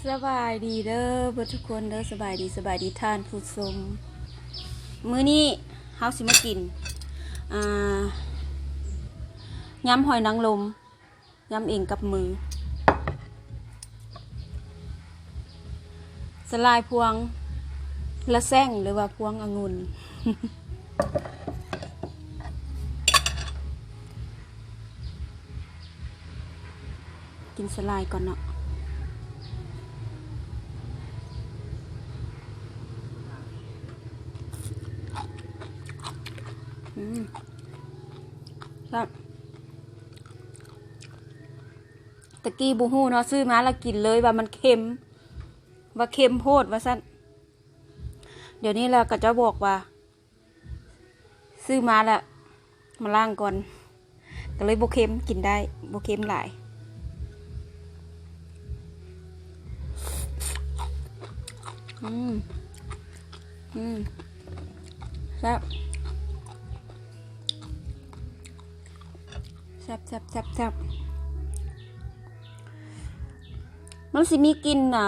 ສະບາຍດີເດີເບິດທຸກຄົນເດີ ສະບາຍດີ ສະບາຍດີທ່ານຜູ້ຊົມ. ມື້ນີ້ເຮົາຊິມາກິນ ອ່າ ຍຳຫອຍນາງລົມ ຍຳເອງກັບມື. ສະຫຼາຍພວງລະແຊງ ຫຼືວ່າພວງອະງຸ່ນ. ກິນສະຫຼາຍກ່ອນເນາະ. ອືມ ແຊບ. ຕະກີ້ບໍ່ຮູ້ເນາະ ຊື້ມາແລ້ວກິນເລີຍວ່າມັນເຄັມ ວ່າເຄັມໂພດວ່າຊັ້ນ. ດຽວນີ້ລະເຂົາເຈົ້າບອກວ່າ ຊື້ມາແລ້ວມາລ້າງກ່ອນ ກໍເລີຍບໍ່ເຄັມ ກິນໄດ້ ບໍ່ເຄັມຫຼາຍ. ອືມ ອືມ ແຊບ ແຊບໆໆໆ. ມັນຊິມີກິ່ນ ອ່າ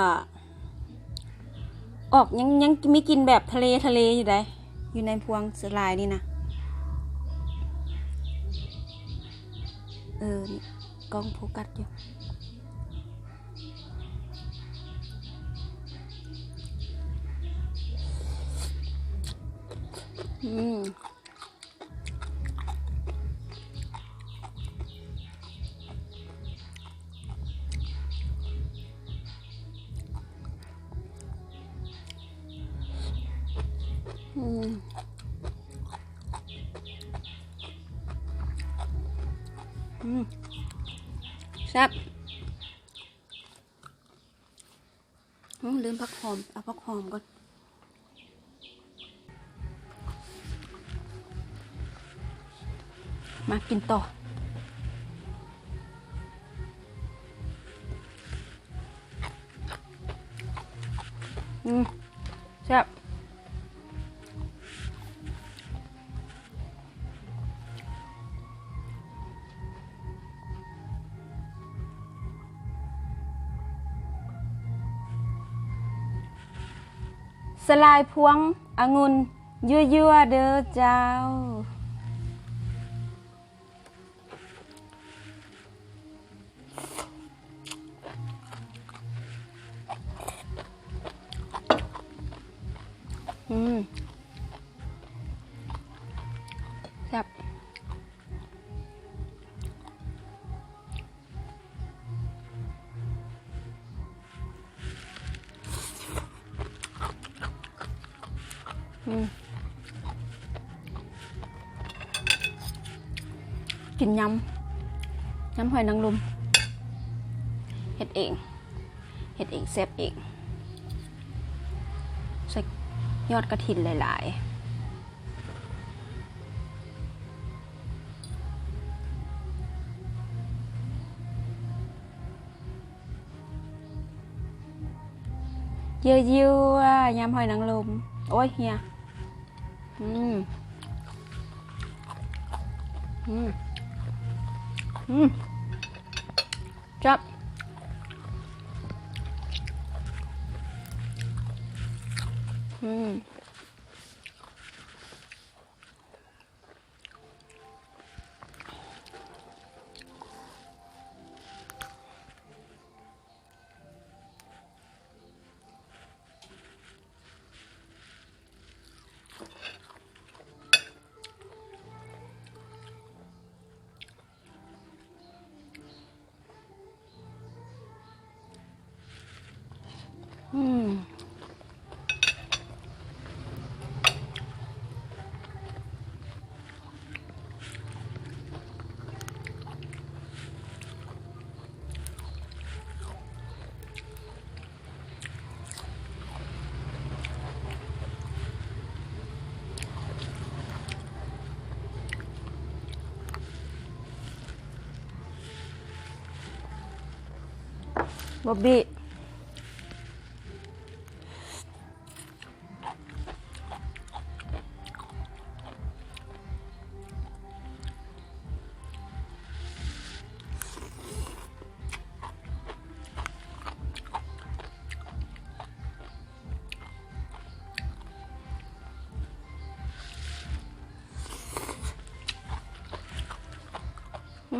ອອກ ຍັງ ຍັງມີກິ່ນແບບທະເລ ທະເລຢູ່ໃດ໋ ຢູ່ໃນພວງສາຫຼ່າຍນີ້ນະ. ເອີ ນີ້ ກ້ອງໂຟກັສຢູ່. ອືມ. ອືມ ອືມ ແຊບ. ອືມ ລືມຜັກຫອມ ເອົາຜັກຫອມກ່ອນ. ມາກິນຕໍ່. ອືມ ແຊບ. ສະຫຼາຍພວງອະງຸ່ນ ຍົວໆ ເດີເຈົ້າ. ອືມ ແຊບ. ອືມ ກິນຍຳ ຍຳຫອຍນາງລົມ ເຮັດເອງ ເຮັດເອງ ແຊບເອງ ໃສ່ຍອດກະຖິນຫຼາຍໆ. ເຢີ່ວໆ ຍຳຫອຍນາງລົມ ໂອ້ຍ ເຮຍ. ອືມ ອືມ ອືມ ແຊບ ອືມ. ອືມ ບອບບີ້. ອ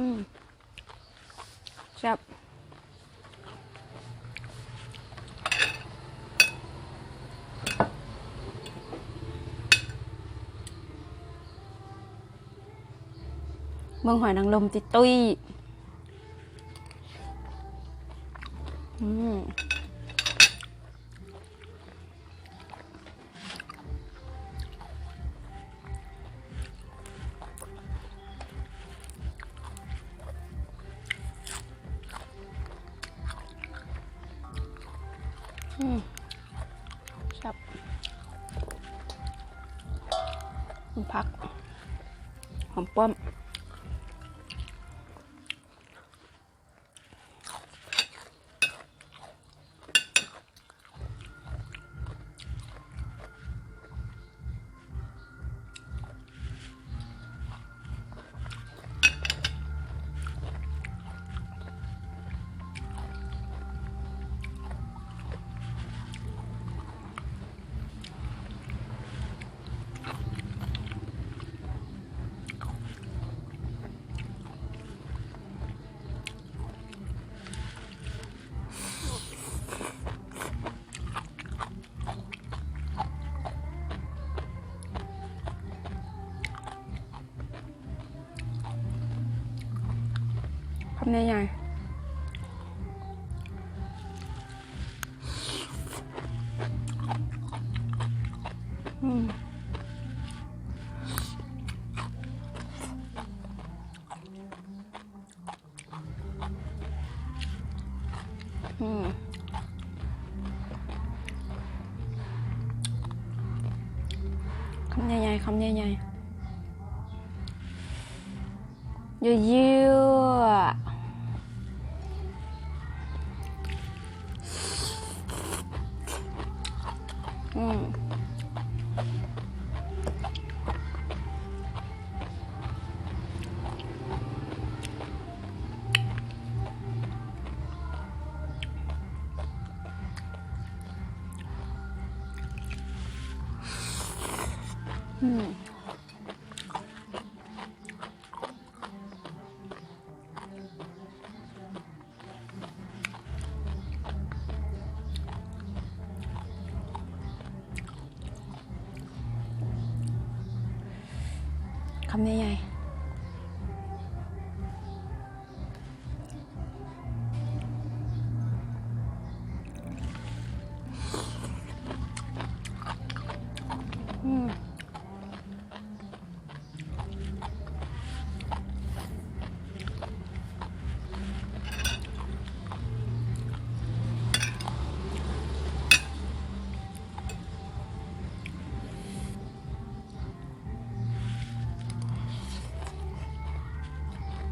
ອືມ ແຊບ. ເບິ່ງຫອຍນາງລົມຕິດຕຸ້ຍ. ອືມ. ອືມ ແຊບ. ຜັກຫອມປ້ອມ. ຄຳໃຫຍ່ໆ. ອືມ. ອືມ ຄຳໃຫຍ່ໆ ຄຳໃຫຍ່ໆ ຍົວໆ. ອືມ ອືມ. ຄຳໃຫຍ່ໆ. ອືມ.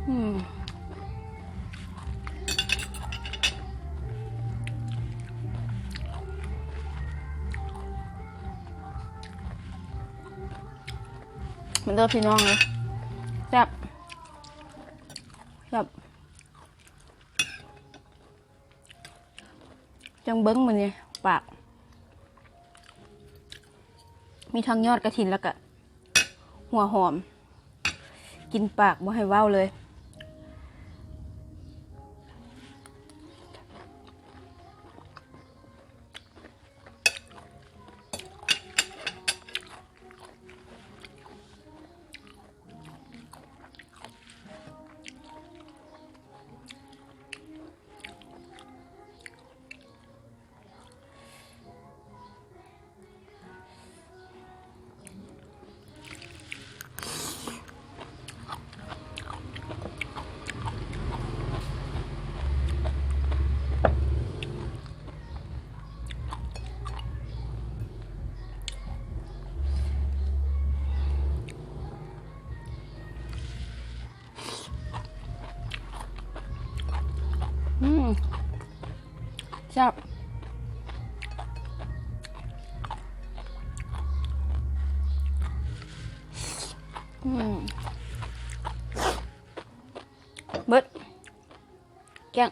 ອືມ ມາເດີພີ່ນ້ອງເອີຍ ແຊບ ແຊບ. ຈັ່ງເບິ່ງມື້ນີ້ ປາກ ມີທັງຍອດກະຖິນ ແລ້ວກະຫົວຫອມ ກິນປາກບໍ່ໃຫ້ເວົ້າເລີຍ. ອືມ ແຊບ ອືມ ເບິດ ກ້ຽງ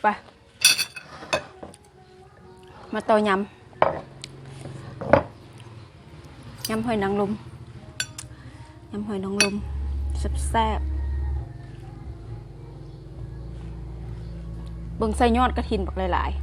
ໄປ ມາຕໍ່ຍຳ ຍຳຫອຍນາງລົມ ຍຳຫອຍນາງລົມ ແຊບໆ. ເບິ່ງໃສ່ຍອດກະຖິນບັກຫຼາຍໆ.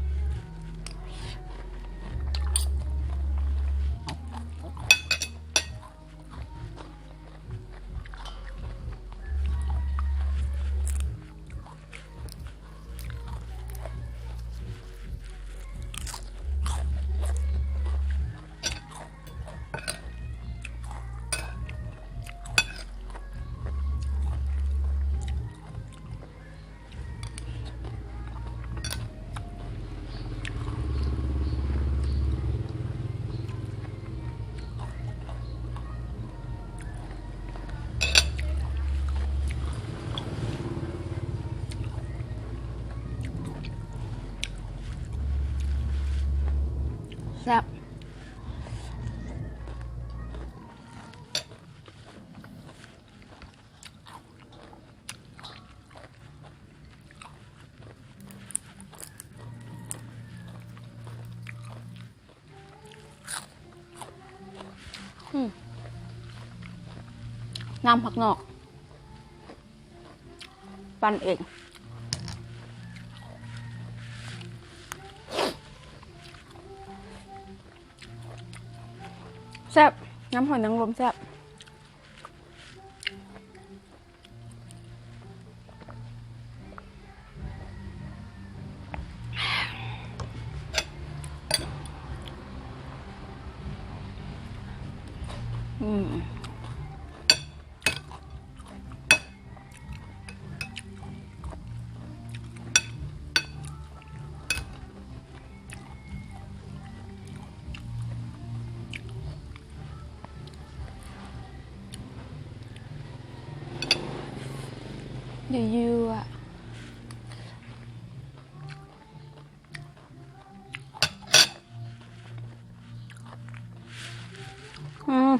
ແຊບ. ອືມ ນ້ຳຜັກນອກ ປັ່ນເອງ ແຊບ ນ້ຳຫອຍນາງລົມແຊບ. ອືມ. ອືມ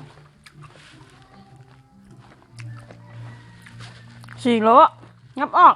ສີໂລ ຫຍັບອອກ.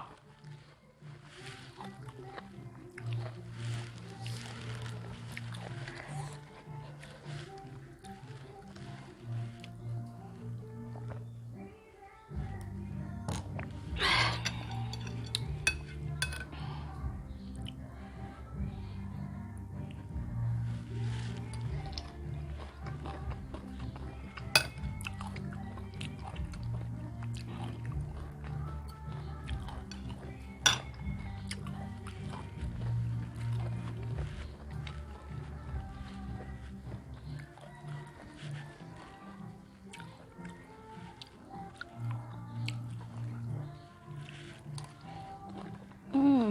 ອືມ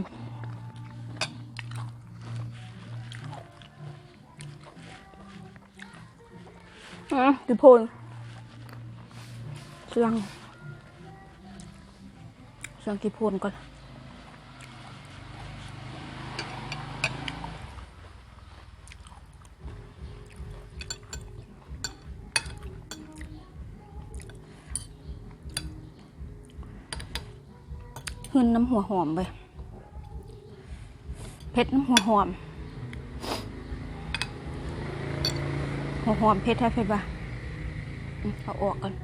ອືມ ກິນໂພນ ຊ່ວງ ຊ່ວງກິນໂພນກ່ອນ. ຫຶ່ນນຳຫົວຫອມເວີຍ ເຜັດນຳຫົວຫອມ ຫົວຫອມເຜັດແທ້ ເຜັດວ່າ ອືມ ເອົາອອກກ່ອນ.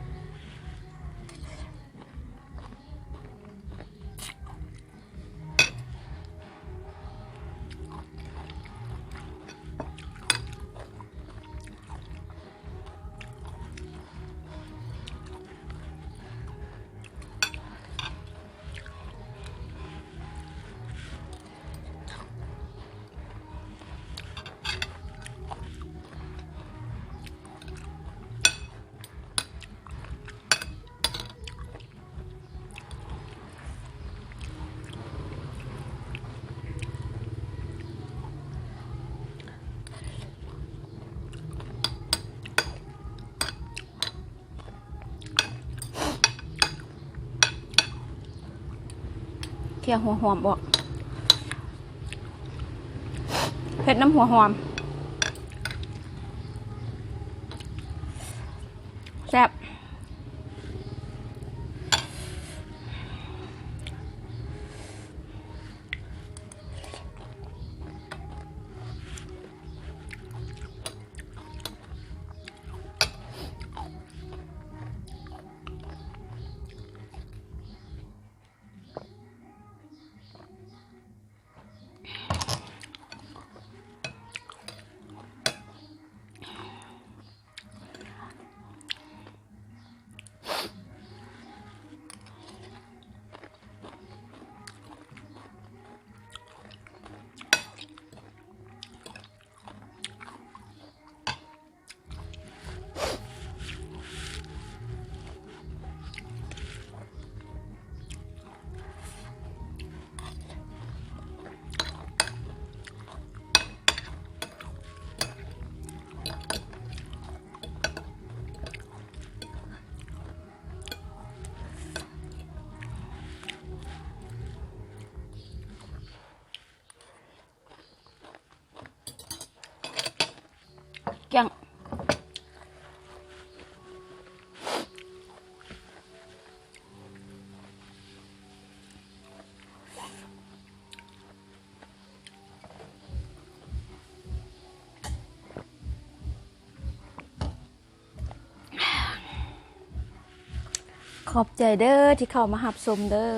ເຄຍຫົວຫອມອອກ ເຜັດນຳຫົວຫອມ ແຊບ. ຂອບໃຈເດີທີ່ເຂົ້າມາຮັບຊົມເດີ.